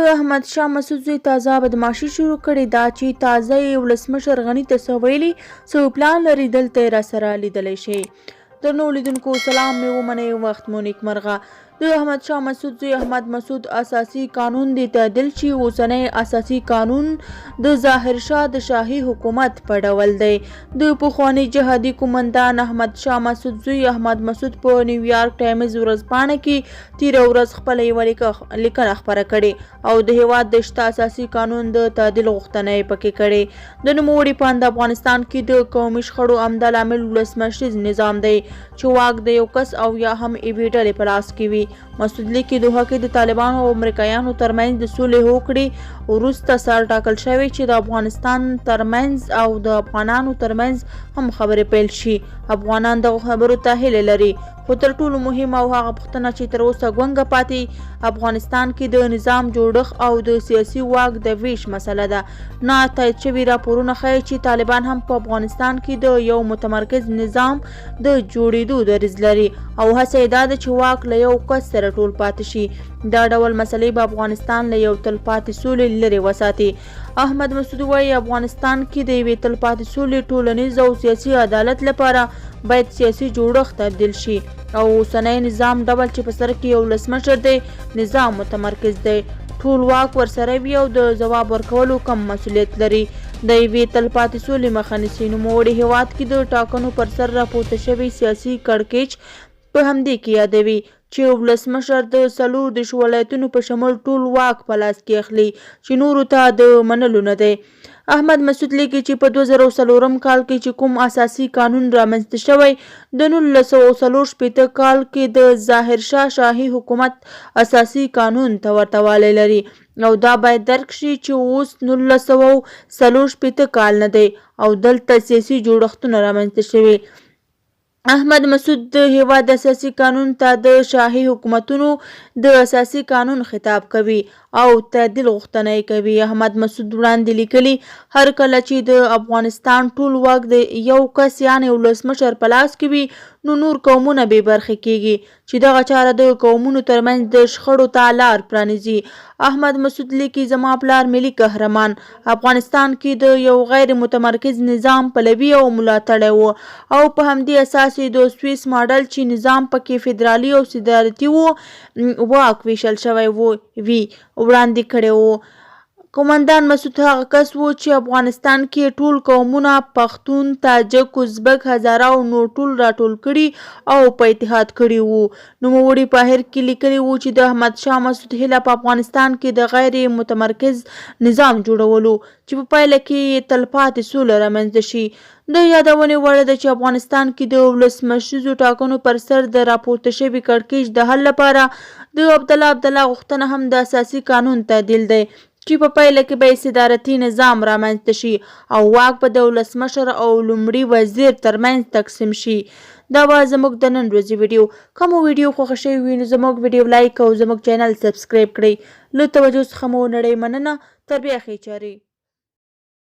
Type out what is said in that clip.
د احمد شاه مسعود زوی تازه بدمعاشي شروع کړې، دا چې تازه یې ولسمشر غني ته څه ویلي، څه پلان لري، دلته یې راسره لیدلی شئ. درنو لیدونکو سلام مې ومنئ، وخت مو نیکمرغه. د احمد شاه مسعود زوی احمد مسعود اساسي قانون دې تعدیل شي. اوسنی اساسي قانون د ظاهر شاه د شاهي حکومت په ډول دی. د پخواني جهادي قومندان احمد شاه مسعود زوی احمد مسعود په نیویارک ټایمز ورځپاڼه کې تیره ورځ خپله یوه لیکنه خپره کړې او د هیواد د شته اساسي قانون د تعدیل غوښتنه یې پکې کړې. د نوموړي په اند افغانستان کې د قومي شخړو عمده لامل ولسمشریز نظام دی چې واک د یو کس او یا هم یوې ډلې په لاس کې وي. مسعود لیکي، دوحه کې د طالبانو او امریکایانو ترمنځ د سولې هوکړې وروسته سر ټاکل شوې چې د افغانستان ترمنځ او د افغانانو ترمنځ هم خبرې پیل شي. افغانان دغو خبرو ته هیله لري، خو تر ټولو مهمه او هغه پوښتنه چې تر اوسه ګونګه پاتې، افغانستان کې د نظام جوړښت او د سیاسي واک د ویش مسله ده. نا تایید شوي راپورونه ښيي چې طالبان هم په افغانستان کې د یو متمرکز نظام د جوړېدو دریځ لري او هڅه یې دا ده چې واک له یو کس سره ټول پاتې شي. دا ډول مسلې به افغانستان له یو تلپاتې سولې لرې وساتي. احمد مسعود وايي، افغانستان کې د یوې تلپاتې سولې، ټولنیز او سیاسي عدالت لپاره باید سیاسي جوړښت تبدیل شي او اوسنی نظام ډول چې په سر کې یو ولسمشر دی، نظام متمرکز دی، ټول واک ورسره وي او د ځواب ورکولو کم مسؤلیت لري، د یوې تلپاتې سولې مخه نیسي. نوموړي هېواد کې د ټاکنو پر سر راپورته شوی سیاسي کړکېچ په همدې کې یادوي چې ولسمشر د 34 ولایتونو په شمول ټول واک په لاس کې اخلي چې نورو ته د منلو نه دی. احمد مسعود لیکي چې په 2004 کال کې چې کوم اساسي قانون رامنځته شوی، د 1964 کال کې د ظاهر شاه شاهي حکومت اساسي قانون ته ورته والی لري او دا باید درک شي چې اوس 1964 کال نه دی او دلته سیاسي جوړښتونه رامنځته شوي. احمد مسعود د هېواد اساسي قانون ته د شاهي حکومتونو د اساسي قانون خطاب کوي او تعدیل غوښتنه یې کوي. احمد مسعود وړاندې لیکلي، هر کله چې د افغانستان ټول واک د یو کس یعنې ولسمشر په لاس کې وي، نو نور قومونه بې برخې کېږي چې دغه چاره د قومونو ترمنځ د شخړو ته لار پرانیزي. احمد مسعود لیکي، زما پلار ملي قهرمان، افغانستان کې د یو غیر متمرکز نظام پلوي او ملاتړی و او په همدې اساس یې د سویس ماډل چې نظام پکې فدرالي او صدارتي و، واک ویشل شوی وي، وړاندې کړی و. قومندان مسعود هغه کس و چې افغانستان کې یې ټول قومونه، پښتون، تاجک، ازبک، هزاره او نور ټول راټول کړي او په اتحاد کړي وو. نوموړي په اخر کې لیکلي وو چې د احمد شاه مسعود هیله په افغانستان کې د غیر متمرکز نظام جوړول و چې په پایله کې یې تلپاتې سوله رامنځته شي. د یادونې وړ ده چې افغانستان کې د ولسمشریزو ټاکنو پر سر د راپورته شوي کړکېچ د حل لپاره د عبدالله عبدالله غوښتنه هم د اساسي قانون تعدیل دی چې په پایله کې به یې صدارتي نظام رامنځته شي او واک به د ولسمشر او لومړي وزیر ترمنځ تقسیم شي. دا وه زموږ د نن ورځې ویډیو. که مو ویډیو خوښه شوې وي نو زموږ ویډیو لایک او زموږ چینل سبسکرایب کړئ. له توجه څخه مو نړۍ مننه. تر بیا ښې چارې.